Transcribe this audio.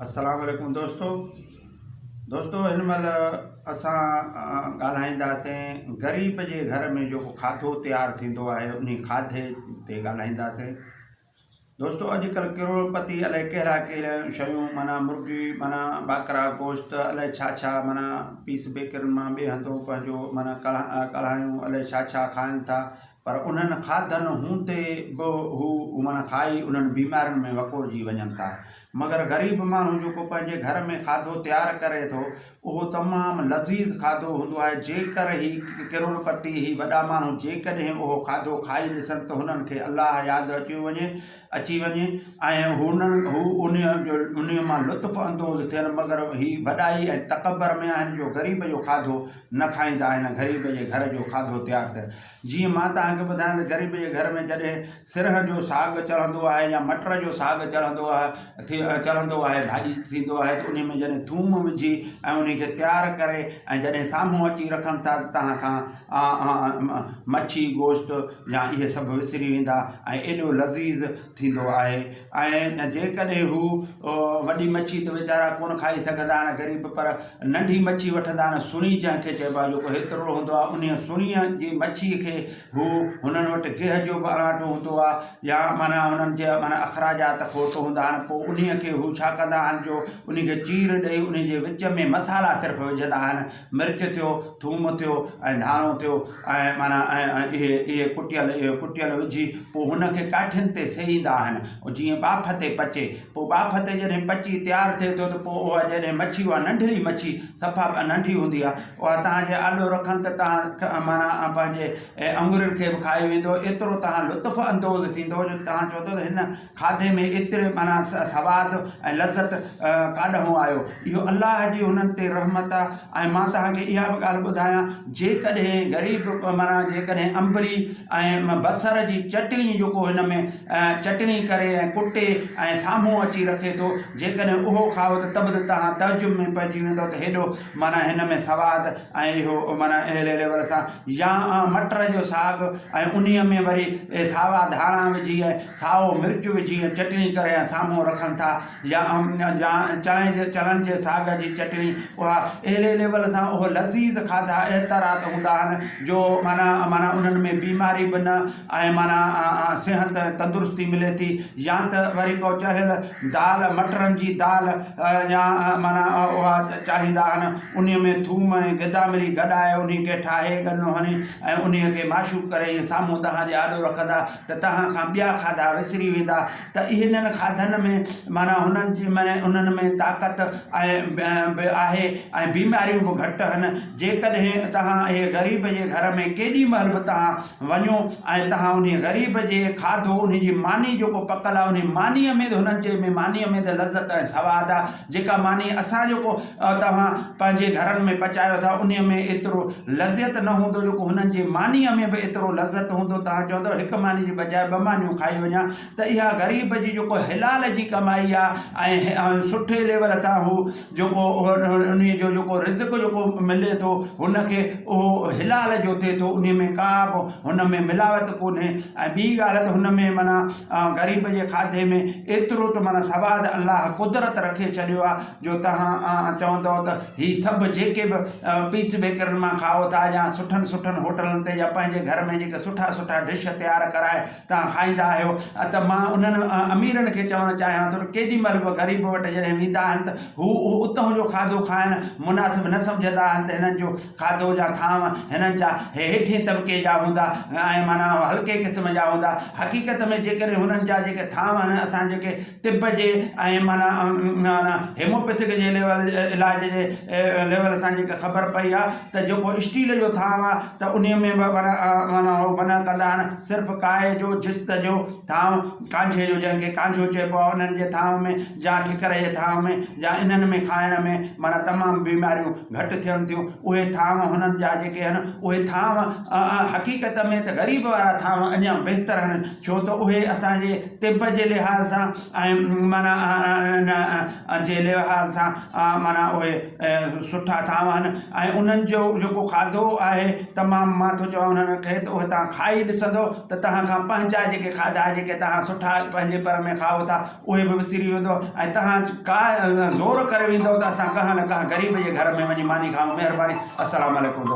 السلام عليڪم دوستو دوستو هن مهل اسان ڳالهائينداسين غريب جي گهر ۾ جيڪو کاڌو تيار ٿيندو آهي انهي کاڌي تي ڳالهائينداسين دوستو اڄڪلهه ڪروڙپتي الائي ڪهڙا ڪهڙا شيون معنيٰ مرغي معنيٰ ٻاڪرا گوشت الائي ڇا ڇا معنيٰ پيس بيڪرين مان ٻئي هنڌو پنهنجو معنيٰ ڪڙهايون الائي ڇا ڇا کائن ٿا پر انهن کاڌن هوندي به هو معنيٰ کائي انهن بيمارين ۾ وڪوڙجي وڃن ٿا. مگر غريب ماڻهو جيڪو پنهنجي گهر ۾ کاڌو تيار ڪري ٿو، اهو تمام لذيذ کاڌو هوندو آهي. جيڪر هي ڪروڙپتي، هي وڏا ماڻهو جيڪڏهن اهو کاڌو کائي ڏسن ته هنن کي الله ياد اچيو وڃي، اچي وڃي ۽ هنن هو انهيء جو انهيء مان لطف اندوز ٿين، مگر هي وڏائي ۽ تڪبر ۾ آهن جو غريب جو کاڌو نه کائيندا آهن، غريب جي گهر جو کاڌو تيار ٿيل. جيئن مان توهان کي ٻڌايان ته غريب جي گهر ۾ جڏهن سرهه جو ساڳ چڙهندو آهي يا مٽر جو ساڳ چڙهندو آهي ٿي چڙهندو آهي ڀاڄي ٿيندو آهي ته انهي ۾ جڏهن ٿوم وجهي ۽ انهي کي تيار ڪري ۽ جڏهن سامهون اچي رکن ٿا ته توهان کان مڇي گوشت يا اهي سڀ وسري ويندا ۽ ايڏو لذيذ ٿيندو آهي ۽ جيڪڏهن هو وڏي مڇي ته ويچارا ڪونه کائي سگهندا آهن غريب پر ننڍي مڇي وٺندا آهن سڻي جنهن کي چئبو آهي جيڪو هيترو هوندو آهي انهيء سڻيء جي مڇيء کي هو هنن وٽ گيهه جو به اڻاٺو هوندو آهي يا معنيٰ هنن جي معنيٰ اخراجات کوٽ هوندا آهن پوء انهيء کي هو ڇا ڪندا آهن جو انهي کي چير ڏئي انهي جي وچ ۾ مصالحا صرف وجهندا آهن مرچ ٿيو ٿوم ٿيو ۽ ڌاڻو ٿيو ۽ معنيٰ ۽ اهي اهي ڪٽيل اهي ڪٽيل وجهي پوء هن کي ڪاٺين تي سيئيندا آهن جيئن ٻاڦ تي پچي پوء ٻاڦ تي جڏهن پچي تيار ٿئي ٿو ته پوء اها جڏهن مڇي اها ننڍڙي مڇي صفا ننڍي هوندي آهي اها توهان جي آڏو رکن ته توهان معنيٰ پنهنجي آڱرين کي به کائي ويندو ايترو توهان لطف اندوز ٿيندو جو توهان چوندو ته هن کاڌي ۾ ايتري معنيٰ سواد ۽ لذت ڪاڏهون آيو اهو الله جي هنن تي رحمت آهي ۽ مان توهان کي اها به ڳالهه ٻڌايان جيڪڏهن غريب معنيٰ جيڪڏهن انبڙي ۽ بصر جي چٽڻي جيڪو هن ۾ چٽڻي ڪري ۽ ڪٽي ۽ سامهون اچي رکي ٿو، جيڪڏهن اهو کائو ته ته به توهان تعجب ۾ پئجي ويندؤ ته هيڏو معنيٰ هن ۾ سواد ۽ اهو معنيٰ اهڙي ليول سان يا مٽر جو ساڳ ۽ انهيء ۾ وري ساوا ڌاڻا وجهي ۽ سائو مرچ وجهي ۽ چٽڻي ڪري ۽ سامهون رکن ٿا يا چڻي جي چڻن جي ساڳ جي چٽڻي اها اهڙي ليول سان اهو لذيذ کاڌا ايترا ته هوندا آهن جو معنيٰ معنيٰ انهن ۾ بيماري به نه ۽ معنيٰ صحت ۽ تندرستي ملي ٿي يا ته وري ڪو چڙهيل دال مٽرن جي دال يا معنيٰ اها چاڙهيندا آهن انهي ۾ ٿوم ۽ گدامڙي گڏائي انهي کي ٺاهي ڳنو هڻي ۽ انهي کي معشوق ڪري ائين سامهون توهان جي آڏو رکندا ته توهان کان ٻيا کاڌا وسري ويندا ته انهن کاڌن ۾ معنيٰ هنن جي معنيٰ انهن ۾ طاقت ۽ به آهي ۽ بيماريون به گهٽ آهن جيڪڏهن توهان اهي غريب جي گهر ۾ ڪيڏي مهل به توهان وڃو ۽ توهان انهي غريب جي کاڌو انهي جي ماني جيڪو پڪل آهي انهي مانيء ۾ هنن جي ۾ مانيء ۾ ته لذت ۽ سواد آهي جيڪا ماني اسان جيڪو توهان پنهنجي گهرن ۾ پچايو ٿا انهي ۾ ايترو لذت نه هوندو جيڪو هنن جي مانيء ۾ به ايترو لذت هوندو توهان چوندو هڪ ماني جي بجاء ٻه مانيون کائي وڃان ته اها غريب جي جيڪو حلال جي ڪمائي آهي ۽ سٺي ليول سان هو جيڪو انهي جو جيڪو رزق جيڪو ملي ٿو هن کي اهو حلال جو ٿئي ٿو انهي ۾ ڪا به هن ۾ ملاوت ڪونهي ۽ ٻي ڳالهه ته هن ۾ معنيٰ غريب جي کاڌي ۾ ايترو ته معنيٰ سواد الله قدرت رکي ڇڏيو آهي جو توهان چوندؤ ته هي سڀ جيڪي به پيس بيڪرين مان کائو ٿا يا سٺن سٺن هوٽلن تي يا پنهنجي گهر ۾ جيڪي سٺا سٺا ڊش تيار ڪرائي توهان کائيندا آهيو ته مان انهن اميرن کي چوڻ چاهيان ٿو ته ڪيڏي مهل به غريب وٽ جڏهن ويندا آهن ته هو اتهون جو کاڌو کائڻ مناسب نه سمجهندا آهن ته هنن جو کاڌو جا ٿانو هنن جا هيٺين طبقي جا هوندا ۽ معنيٰ هلڪي قسم جا هوندا حقيقت ۾ جيڪڏهن هنن جا جيڪي ٿانو آهن اسان جيڪي طب جي ۽ معنيٰ هيموپيٿڪ جي ليول علاج جي ليول سان جيڪا خبر پئي آهي ته جيڪو اسٽيل جو ٿانو آهي ته انهي ۾ به معنيٰ معنيٰ هو منع ڪندا آهن صرف ڪائي جو جست جو ٿانو ڪانجهي جو جنهن کي ڪانجهو چئبو آهي انهن جي ٿانو ۾ يا ٺڪر جي ٿانو ۾ يا انهن ۾ کائڻ ۾ معنيٰ تمام بيماريون گهٽ ٿين ٿيون اهي ٿانو هنن جا جيڪي آهن اهي ٿانو حقيقت ۾ ته غريب وارا ٿانو اڃا بهتر آهن ڇو ته اهي اسان جي. جي طب جي لحاظ سان ۽ معنيٰ جي لحاظ سان معنيٰ اهي سٺا ٿا وهن ۽ انهن جو جيڪو کاڌو آهي تمام مان ٿو چوان انهن کي ته اهي توهان کائي ڏسندو ته توهان کان پنهنجا جيڪي کاڌا جيڪي توهان سٺا پنهنجي پر ۾ کائو ٿا اهي به وسري ويندو ۽ توهان ڪا زور ڪري ويندو ته اسان ڪنهن نه ڪنهن غريب جي گهر ۾ وڃي ماني کائون مهرباني السلام عليڪم.